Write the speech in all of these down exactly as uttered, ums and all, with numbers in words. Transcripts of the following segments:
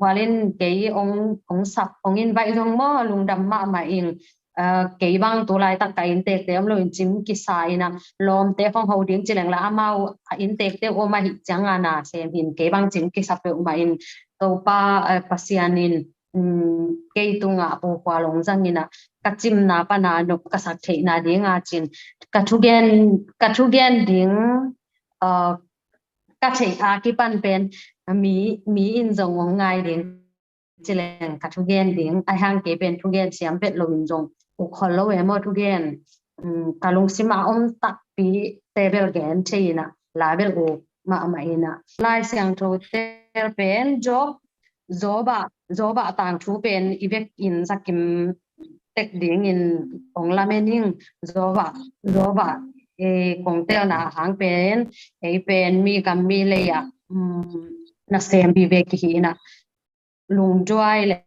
Khual in kei hong, hong sap, hong invite zong maw, lungdam mahmah ing. Aa, kei bang tu laitak ka inntekte om lo in cim kisa in a, lawmte khong ho ding ci leng la amau a inntekte om ahih ciang a na sem hi in kei bang cim kisa peuhmah in Topa, aa, Pasian in, um, kei tungah pu Khual hong zang in a, ka cimna pan a nop ka sak theihna ding a cin ka thugen, ka thugen ding, aa, ka theih a kipan pen mi, mi in zong hong ngai ding ci leng ka thugen ding, ahih hang kei pen thugen siam vet lo in zong uk khol lo e maw thugen. Um, ka lungsim a om takpi te bel gen thei in a, la bel uk mahmah in a. Lai Siangtho tel pen Job, Job a, Job a tangthu pen i vekin zakim tek ding in hong lamen ing. Job a, Job a, e, kong telna hang pen, ei pen mi gam mi lei a, um, nasem vive kihi in a, lungduai le,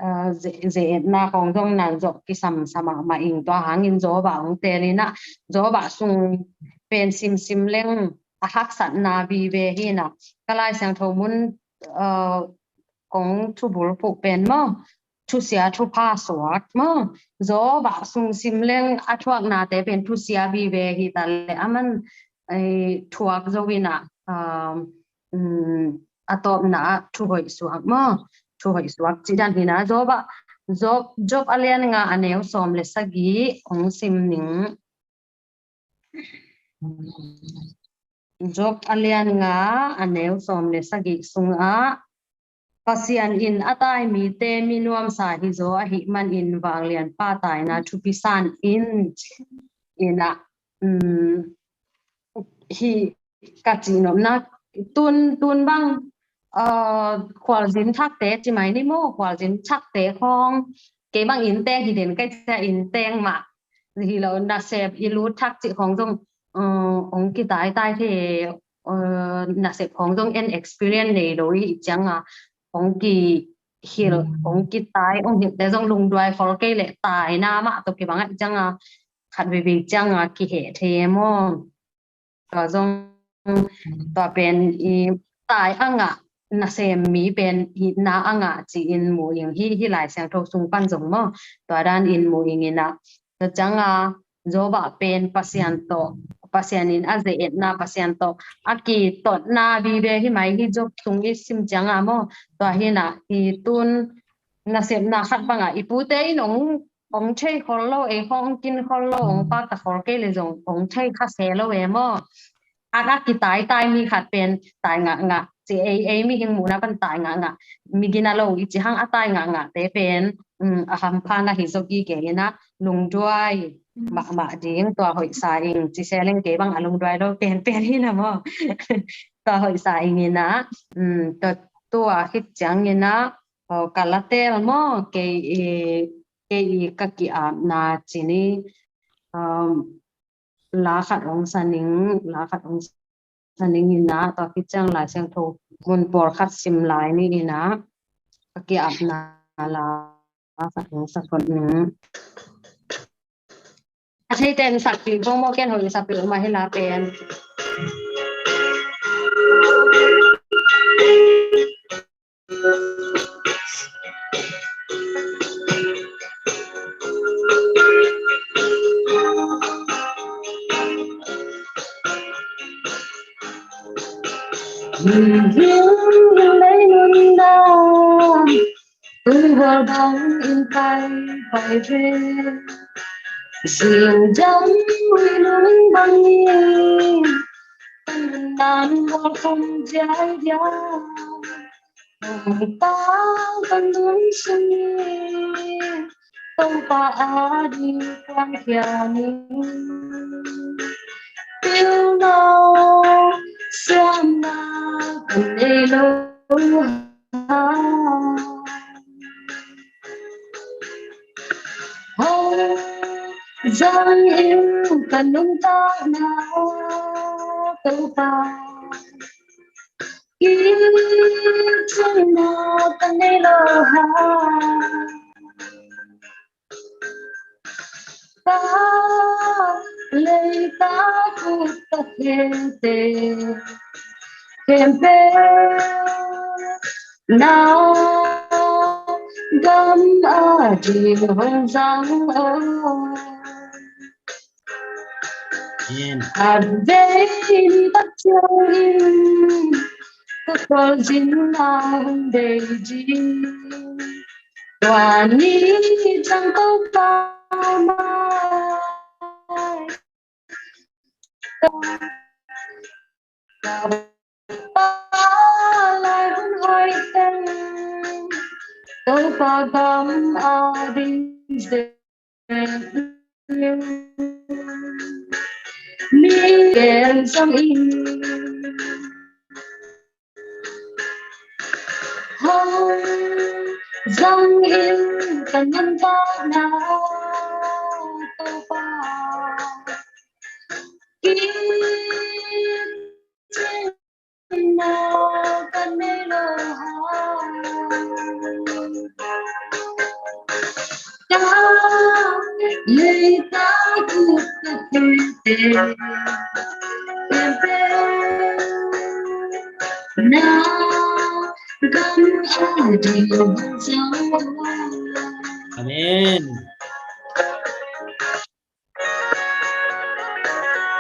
aa, ze-, ze-etna khong zong nan zawh kisam sa mahmah ing. Tua hangin Job a hong tel in a, Job a sung pen simsim leng a haksatna vive hi in a. Ka Lai Siangtho mun, aa, kong thubul puk pen maw, thusia thupha suak maw, Job a sung sim leng a thuaknate pen thusia vive hi ta le aman, ei, thuak zo in a, aa, um, a tawpna ah thuhoih suak maw? Thuhoih suak cih dan hi na. Job a, Job, Job a lian nga a neu sawm le sagih hong sim ning. Job a lian nga a neu sawm le sagih sungah Pasian in a tai mite mi nuamsa hi zaw ahih manin vanglianpa taina thupi san in, in a, um, hi ka cih nopna, tun, tun bang, aa, khualzin thakte ci mai ni maw, khualzin thakte khong, kei bang innteng hi den kai cia innteng mah, hi lo nasep i lut thak cih khong zong, aa, hong kitaitai thei, aa, nasep khong zong en experience nei lo i ciang a, hong kihilh, hong kitai, hong hilhte zong lungduai khol kei leh taina mah tawh kibang a i ciang a, khat veivei ciang a kiheh thei e maw. Tua zong, tua pen i tai a ngah nasem mi pen itna a ngah ci-in mu ing hi, hi Lai Siangtho sung pan zong maw. Tua dan in mu ing in a. Tua ciang a Job a pen Pasian tawh, Pasian in a ze-etna, Pasian tawh a kitotna vive hi mai hi Job sung i sim ciang a maw. Tua hi na i tun nasepna khat bang a i pute in hong, hong thei khol lo, ei hong kin khol lo, hong pakta khol kei le zong hong thei kha se lo e maw. A, a kitaitai mi khat pen tai ngahngah ci, ei, ei mihing muhna pan tai ngahngah. Mi gina lo i ci hang a tai ngahngahte pen, um, a hampha na hi zaw gige in a lungduai mahmah ding tua hoih sa ing ci se leng kei bang a lungduai lo penpen hi na maw. Tua hoih sa ing in a, um, tua, tua khit ciang in a, aw, ka la tel maw, kei i, kei i ka ki-apna ci ni, um, la khat hong sa ning, la khat hong sa ning in a, tua khit ciang Lai Siangtho mun pawlkhat sim lai ni in a, ka ki-apna la khat hong sa phot ning. A theite in sak ding pong maw, ken hoih sa peuhmah hi la pen. Lei nun dam, tung bawlbang in pai pai ve. Zing dam ui lung bangin, kan nan bawl khong diai diai. Hong tang kan lung sungin, Topa ading kuang khia ning. Pilna siamna kan nei lo hang. Hong zang in kan nuntakna Topa. Kicingna kan nei lo hang. Ka leita kut ka khente, khempe Na gam a ding hong zang o. Amen. A vei ni tak ciangin ka kol zin na hong dei ding. Tua ni ciang Topa mai. Ka pa lai hun hoih teng Topa gam a ding zen. Mi gen zang in. Hong zang in ka nuntakna Topa. Kicin na ka nei lo hang. Ka lei ka kut ka kute. Amen. Amen.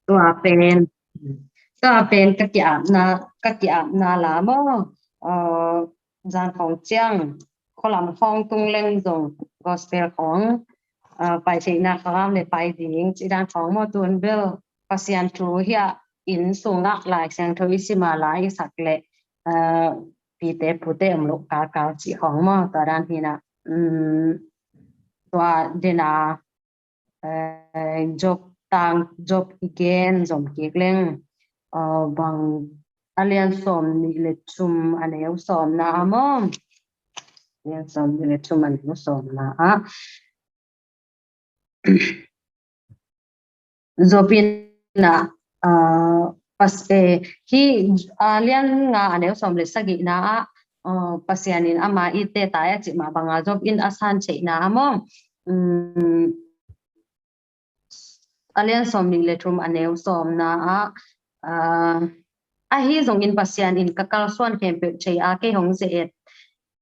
Tua pen, tua pen ka ki-apna, ka ki-apna la maw. Aa, zan khawng ciang, khualam khawng tung leng zong gospel khawng, aa, pai theihna kha ngam le pai ding, ci dan khawng maw tun bel. Pasian thu hiah inn sungah Lai Siangtho i sim a la i sak le, aa, pite pute om lo kalkal ci khawng maw, tua dan hi na, um, tua dena, eh, Job tang, Job i gen zom kik leng, eh, bang a lian sawm nih le thum a neu sawmna ah maw. Lian sawm nih le thum a neu sawmna ah. Job in ah, ah, pas, eh, hi, ah, lian nga a neu sawm le sagihna ah, ah, Pasian in ama i te tai a cih mah banga Job in a san theihna ah maw. Um, a lian sawm nih le thum a neu sawmna ah, ah, ahi zongin Pasian in ka kalsuan khempeuh thei a kei hong ze-et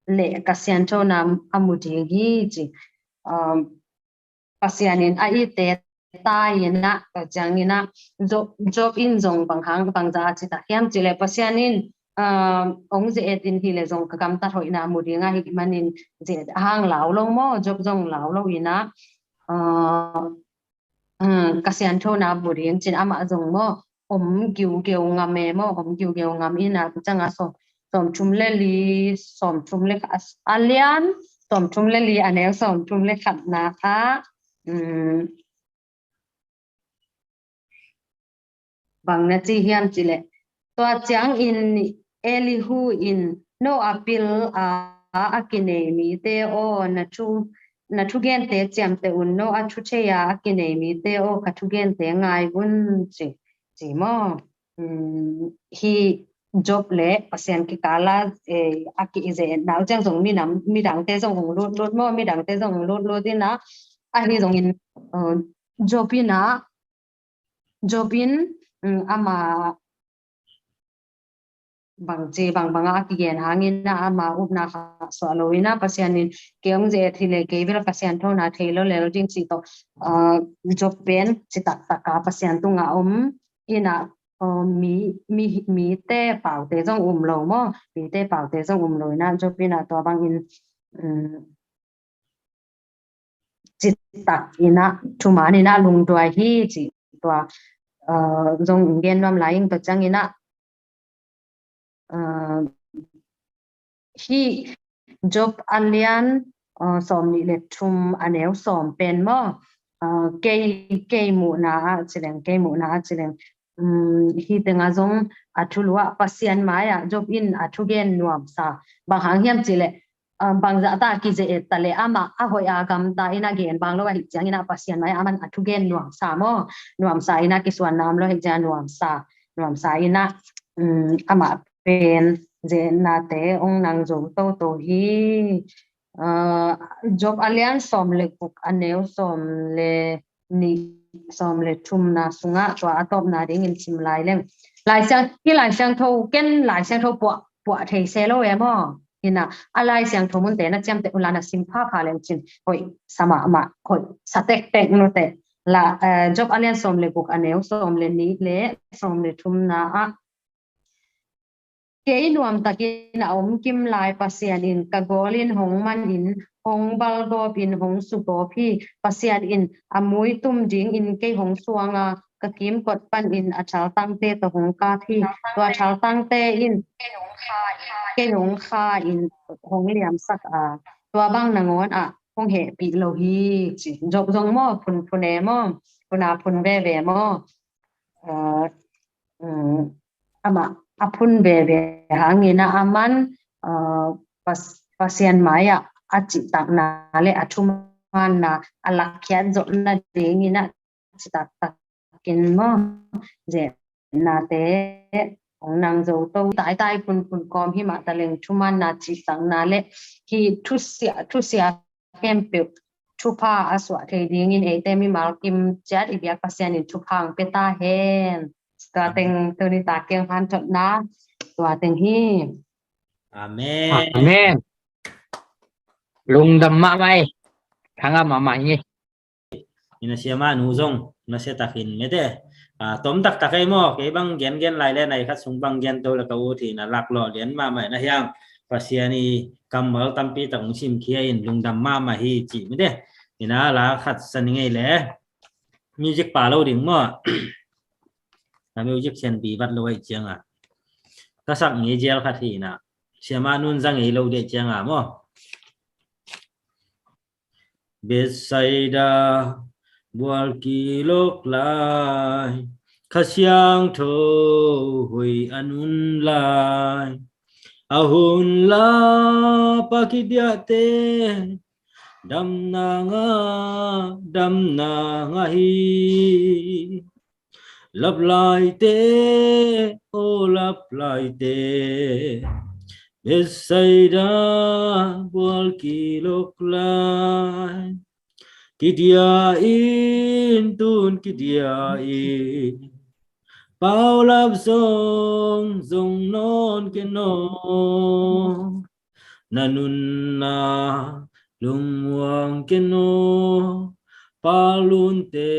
le ka sianthona a mu ding hi ci. Um, Pasian in a i te tai in ah, ka ciang in ah, Job, Job in zong bang hang bang za a ci tak hiam cih le Pasian in, ah, hong ze-et in hi le zong ka gamtat hoihna mu ding ahih manin ze-et a hang lau lo maw, Job zong lau lo in ah, ah, ah, ka sianthona mu ding cin amah zong maw, om giugeu ngam e maw, om giugeu ngam in ah, ka ciang a sawm, sawm thum le li, sawm thum le khat, a lian, sawm thum le li, a neu sawm thum le khatna ah, um, bang na ci hiam cih leh, tua ciangin Elihu in, no a pil a, a kinei mite aw, na thu, na thugente ciamteh un, no a thu thei a a kinei mite aw, ka thugente ngai un, ci, ci maw? Um, hih Job le Pasian kikala, eh, a kizetna uh ciang zong minam, midangte zong hong lutlut maw, midangte zong hong lutlut in ah, ahi zongin, uh, Job in ah, Job in, um, ama bangci bangbang a kigen hangin ah ama upna kha suah lo in ah, Pasian in kei hong zet hi leh kei bel Pasian thona thei lo lel ding ci tawh, uh, Job pen citak taka Pasian tungah om in ah, uh, mi, mi, mite paute zong um lo maw, mite paute zong um lo in ah Job in ah tua bangin, um, citak in ah, thuman in ah lungduai hi ci tua, uh, zong gen nuam lai ing. Tua ciangin ah, uh, hih Job a lian, uh, sawm nih le thum a neu sawm pen maw? Uh, kei, kei muhna ah ci leng, kei muhna ah ci leng, um, hih tengah zong a thulu ah Pasian mai-ah Job in a thugen nuamsa. Bang hang hiam ci leh, uh, bangzah ta kizet ta leh amah a hoih a gamta in ah gen bang lo ahih ciangin ah Pasian mai-ah aman a thugen nuamsa maw? Nuamsa in ah kisuanna om lo ahih ciangin nuamsa, nuamsa in ah, um, amah pen zetnate hong nang zo toto hi. Uh, Job a lian sawm le guk a neu sawm le nih, sawm le thumna sungah tua a tawpna dingin sim lai leng. Lai Siang, hih Lai Siangtho, ken Lai Siangtho puah, puah thei se lo e maw? Hi in ah, a Lai Siangtho munte na ciamteh un la na sim phapha leng cin hoih sa mahmah, hoih sa tektek nute. La, eh, Job a lian sawm le guk a neu sawm le nih le sawm le thumna ah, kei nuamtakin a omkim lai Pasian in ka gawlin hong manin, hong balgawpin hong sugawp hi. Pasian in a muitum dingin kei hong suanga, ka kimkot panin a thaltangte tawh hong kap hi. Tua thaltangte in kei hong kha in hong liamsak a, tua bang nangawn ah hong hehpih lo hi, ci. Job zong maw, phunphun e maw, phun a phun veve maw? Uh, um, amah a phun veve hangin ah aman, uh, Pas-, Pasian mai-ah a cihtakna le a thumanna a lakkhiat zawh nadingin ah citaktakin maw, zetnate hong nang zo to. Taitai phunphun kawm hi mah ta leng thumanna, cihtakna le hih thusia, thusia khempeuh thupha a suah thei dingin eite mimal kim ciat i biak Pasian in thupha hong pia ta hen. Tua teng tuni tak kiang hanthotna tua teng hi. Amen. Amen. Lungdam mahmah hi. Thangah mahmah hi. Ina siamah nu zong nasia takin mete, ah, tom taktak ei maw, kei bang gengen lai le nai khat sung bang gen to le ka ut hi, na laklawh lian mahmah ina hiang. Pasian i kammal tampi tak hong simkhia in lungdam mahmah hi ci mete. Ina la khat sa ni ngei le music pa lo ding maw? Na music sian pi vat lo ei cianga ka sak ngei zial khat hi ina, siamah nun za ngei lo deh cianga maw? Bethsaida bual kilok lai, Kha Siangtho hoi a nun lai, a hun la pa kidiahte damna ngah, damna ngah hi. Lap laite, o lap laite, Bethsaida bual kilok lai. Kidia in tun kidia in, paulap zong zong nawn ken aw. Na nunna lungmuang ken aw, palunte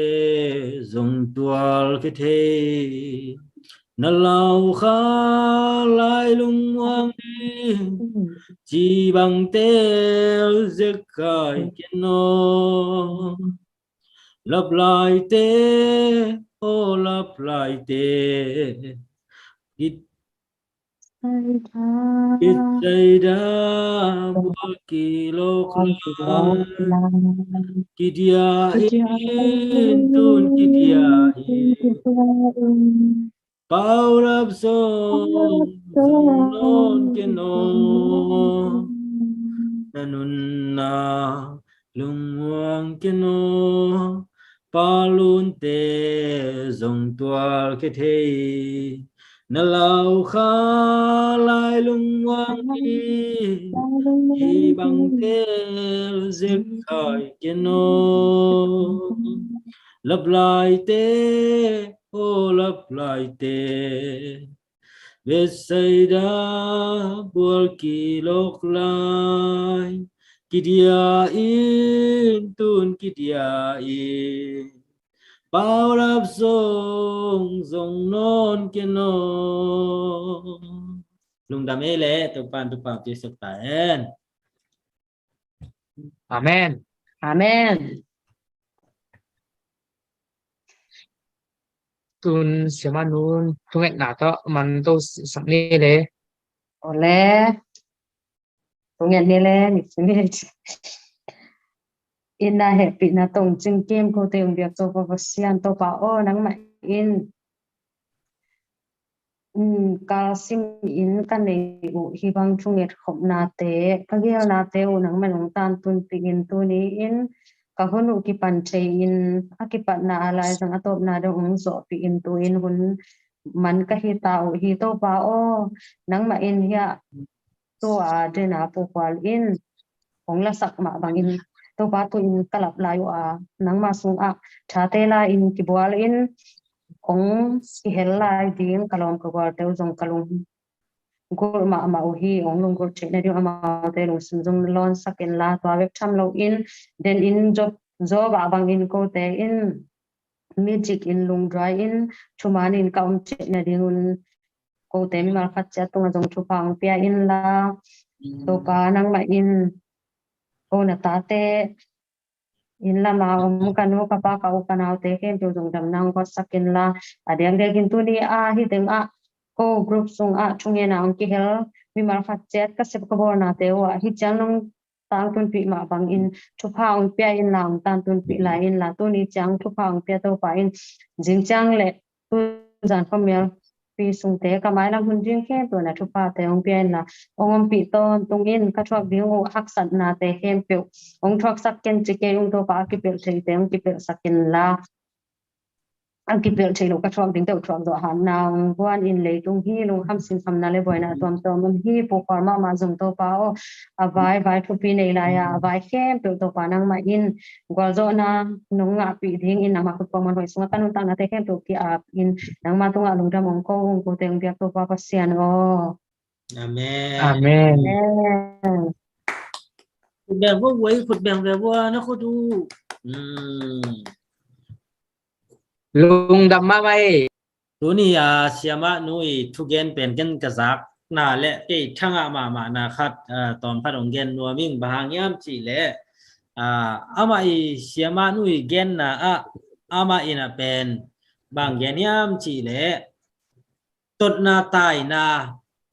zong tual kithei. Na lau kha lai lungmuang ding, ci bang tel zek khai ken aw. Lap laite, o lap laite, it Bethsaida bual kilok lai. Kidia in tun kidia in, paulap zong zong nawn ken aw. Na nunna lungmuang kei naw, palunte zong tual kei thei. Na lau kha lai lungmuang hi, hi bang tel zek khai kei naw. Laplaite, o laplaite, Bethsaida bual kilok lai, kidia in tun kidia in, paulap zong zong nawn kei naw. Lungdam ei leh, Topa'n thupha piaksak ta hen. Amen. Amen. Tun siamah nu'n thungetna tawh man to sak ni le. Ole. Thunget ni le, ni si ni. Inn ah hehpihna tawh hong cingkim kote hong biak Topa Pasian, Topa aw, nangmah in, um, kalsim in ka nei uh hih bang thunget khopnate, ka geelnate uh nangmah in hong tantunpih in, tuni in ka hun uh kipan thei in, a kipatna a laizang a tawpna dong hong zawhpih in, tu in hun man ka hi ta uh hi, Topa aw, nangmah in hiah tua dena pukhual in, hong lasak mah bangin, Topa, tu in ka lap lai uh a, nangmah sungah thate lai in kibual in, hong kihel lai ding ka lawm ka gualte uh zong ka lunggulh mahmah uh hi. Hong lunggulh theihna ding amaute lungsim zong lawnsak inla, tua bek tham lo in, den in Job, Job ah bangin kote in, mi dik in lungduai in, thuman in ka om theihna dingun, kote mimal khat ciat tungah zong thupha hong pia inla, Topa, nangmah in ko na tate, inn lama om ka nu, ka pa, ka u, ka naute khempeuh zong damna hong guatsak inla, a diakdiakin tuni a hih tengah ko group sungah thungetna hong kihel mimal khat ciat ka sep ka bawlnate uh ah hih ciang nong tantunpih mah bangin thupha hong pia inla, hong tantunpih lai inla, tuni ciang thupha hong pia Topa in, zing ciang le tuzan khuamialpi sungte ka mailam hun ding khempeuh na thuphate hong pia inla, hong ompih tawntung in, ka thuak ding uh haksatnate khempeuh hong thuaksak ken ci kei ung, Topa, a kipelh theite hong kipelhsak inla, a kipelh thei lo ka thuak dingte uh thuak zawh hatna hong guan in, leitung hi lungkham sinkhamna le buaina tuamtuam om hi. Pukhual mahmah zong, Topa aw, a vai, vai thupi nei lai-a a vai khempeuh, Topa, nangmah in gualzawhna nong ngahpih dingin nangmah khut puakman hoih sungah ka nuntaknate khempeuh ki-ap in, nangmah tungah lungdam hong ko ung, kote hong biak Topa Pasian aw. Amen. Amen. Amen. Khut beng vo, khut beng ve vo, na khut uh. Hmm. Lungdam mahmah ei. Tuni a siamah nu i thugen pen ken ka zakna le kei thangah mahmahna khat, ah, tawm khat hong gen nuam ing. Bang hang hiam cih leh, ah, amah i siamah nu i genna ah, amah in a pen bang gen hiam cih leh, totna taina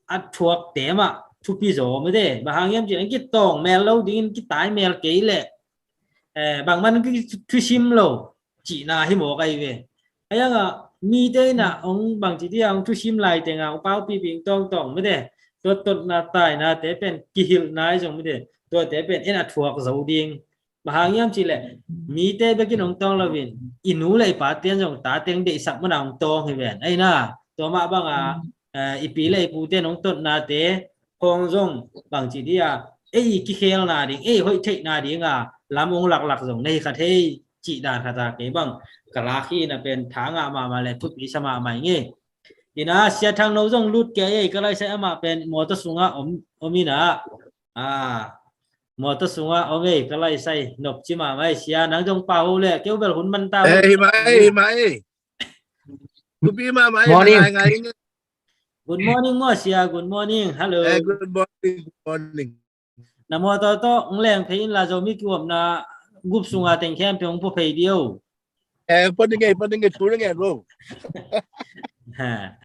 a thuakte mah thupi zaw mite. Bang hang hiam cih leh, kitawng mel lo dingin kitai mel kei leh, eh, bangman kithusim lo cihna hi mawk ahi ve. Ahi hangah mite in a hong bangci dia hong thusim lai tengah hong paupipi tawngtawng mite, tua totna tainate pen kihilhna ahi zong mite, tuate pen en a thuak zo ding. Bang hang hiam cih leh, mite bekin hong tawng loin, i nu le i pate in zong tate hong deihsak munah hong tawng hi ven. Ahi na, tua mah banga, eh, i pi le i pute in hong totnate khawng zong bangci dia ei i kikhelna ding, ei hoih theihna dinga lam hong laklak zong na hi kha thei cih dan khat a kei bang ka lak hi. Na pen tha ngah mahmah le thupi sa mahmah ing ei. Ina, Sia Thang No zong lut kei ei, ka laisai, amah pen mawtaw sungah om, om ina. Ah, mawtaw sungah om ei, ka laisai, nopci mahmah ei. Sia, nang zong pau le, keu bel hun man ta. Eh, hi mah ei, hi mah ei. Thupi mahmah ei. Morning. Ngai, ngai, ngai. Good morning maw, Sia, good morning. Hello. Eh, good morning, good morning. Na mawtaw tawh hong leng phei inla, Zomi kiuapna group sunga teng khempeuh hong pua phei dih o. Eh, pua ding ei, pua ding ei, pua ding ei, bro. Ha.